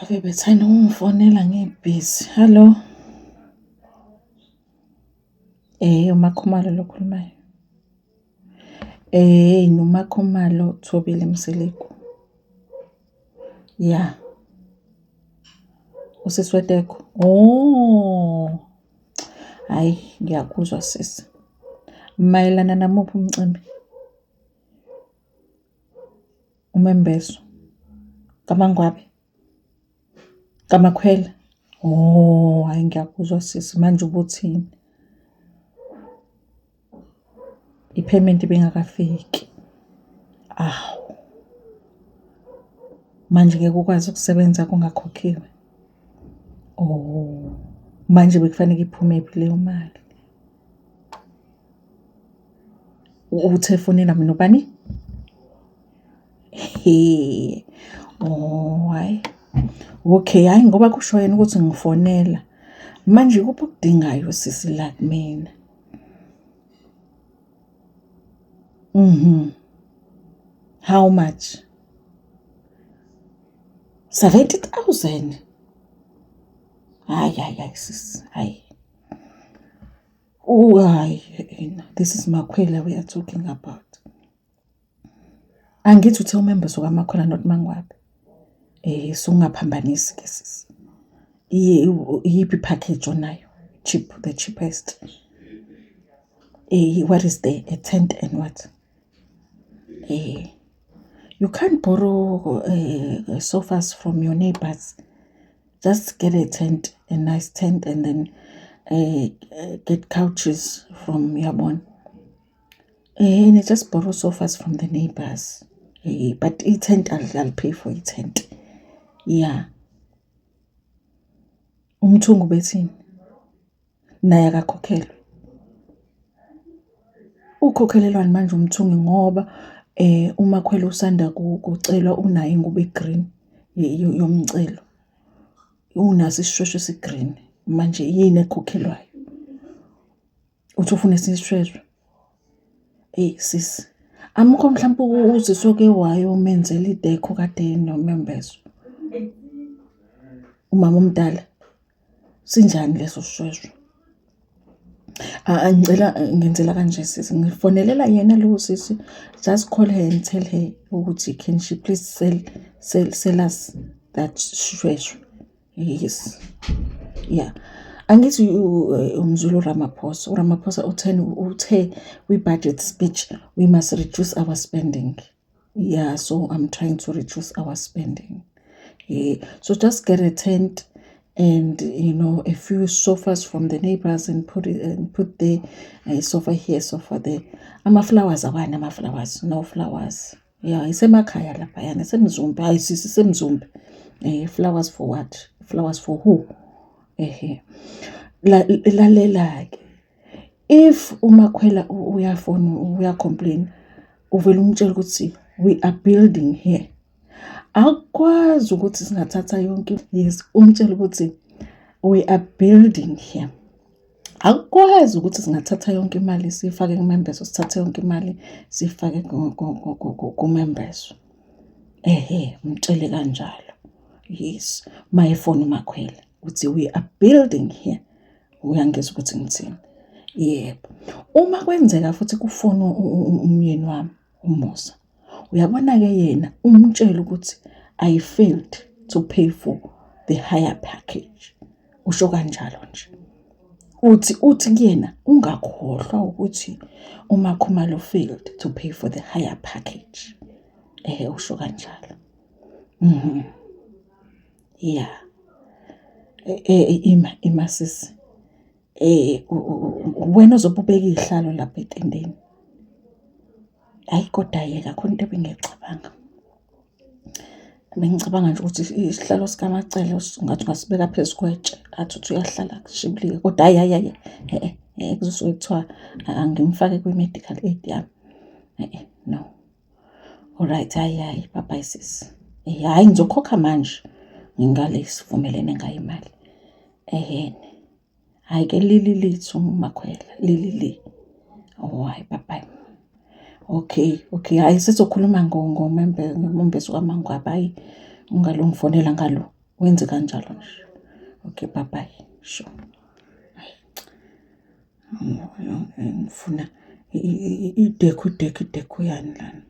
Ave bethanda ukungifonela ngibhizi. Hallo? UMaKhumalo lo okhulumayo. NoMaKhumalo Thobile Mseleku. Ya. Usisi weTeko. Oh. Hhayi, ngiyakuzwa sisi. Mayelana namuphi umcimbi? Umembeso. KaMangwabe. KaMakhwela. Oh, hhayi ngiyakuzwa sisi, manje ubuthini? I-payment ibingakafiki. Awu. Manje ngeke ukwazi ukusebenza kungakhokhiwe. Oh, manje bekufanele iphumephi leyo mali? Uthe fonela mina ubani? He. Oh, hhayi. Okay, hhayi ngoba kusho yena ukuthi ngifonela. Manje ikuphi okudingayo sisi la kumina? Mhm. How much? 70,000. Hayi hayi hayi sisi, hayi. Oh, hayi, this is Makhwela we are talking about. Angithi uthe umembeso kaMakhwela not Mangwabe. So ungaphambanisi ke sisi. Iyiphi package onayo? Cheap, the cheapest. What is there? A tent and what? You can't borrow sofas from your neighbors. Just get a tent, a nice tent, and then get couches from yabona. And just borrow sofas from the neighbors. But a tent, I'll pay for a tent. Yeah. Umthungu bethini? Naye akakhokhelwe. Ukhokhelelwani manje umthungi ngoba uMakhwela usanda kucelwa unayo ingubo e-green yomcelo. Unaso isishweshwe esi-green. Manje yini ekhokhelwayo? Uthi ufuna esinye isishweshwe? Eyi sisi, amukho mhlampe usisi oke wayomenzela i-decor kade enomembeso? Umama omdala, sinjani leso sishweshwe? Ngicela ngenzela kanje sisi, ngifonelela yena lowo sisi, just call her and tell her ukuthi can she please sell us that shweshwe. Yes. Yeah. Angithi umzulu Ramaphosa, uRamaphosa uthe kwi-budget speech we must reduce our spending. Yeah, so I'm trying to reduce our spending. Yeah. So just get a tent and a few sofas from the neighbors and put it and put the sofa here, sofa there. Ama flowers awani ama flowers, no flowers. Yeah, isemakhaya laphayana, isemzumbe. Hayi sisi isemzumbe. Flowers for what? Flowers for who? Ehe. Lalela ke. If uMakhwela uyafona uya-complain, uvela umtshela ukuthi we are building here. Akukwazi ukuthi singathatha yonke, yes, umtshela ukuthi we are building here. Akukwazi ukuthi singathatha yonke imali siyifake kumembeso, sithathe yonke imali siyifake kumembeso. Ehhe, umtshele kanjalo. Yes, mayefona uMakhwela uthi we are building here. Uyangizwa ukuthi ngithini? Yebo. Uma kwenzeka futhi kufona umyeni wami uMusa, uyabona-ke yena umtshele ukuthi I failed to pay for the higher package. Usho kanjalo nje. Uthi kuyena ungakhohlwa ukuthi uMakhumalo failed to pay for the higher package. Ehhe, usho kanjalo. Mhm. Yeah. Ima sisi. Wena ozobe ubeka iy'hlalo lapha etendeni. Hhayi kodwa yeka khona into ebengiyicabanga. Bengicabanga nje ukuthi isihlalo sikaMacele ungathi ungasibeka phezu kwetshe, athi uthi uyahlala kushibilike kodwa hhayi hhayi hhayi e-e kuzosuke kuthiwa angimfake kwi-medical aid yami. E-e no. Alright, hhayi hhayi, bye bye sisi. Hhayi ngizokhokha manje ngingale sivumelene ngayo imali. Ehhene. Hhayi-ke lili lithu uMakhwela, lili li. Oh hhayi bye bye. Okay, okay, hhayi sizokhuluma ngomembeso kaMangwabe, hhayi ungalongifonela ngalo. Wenze kanjalo nje. Okay, bye bye. Sure. Ngifuna i-decor, i-decor, i-decor yani lana?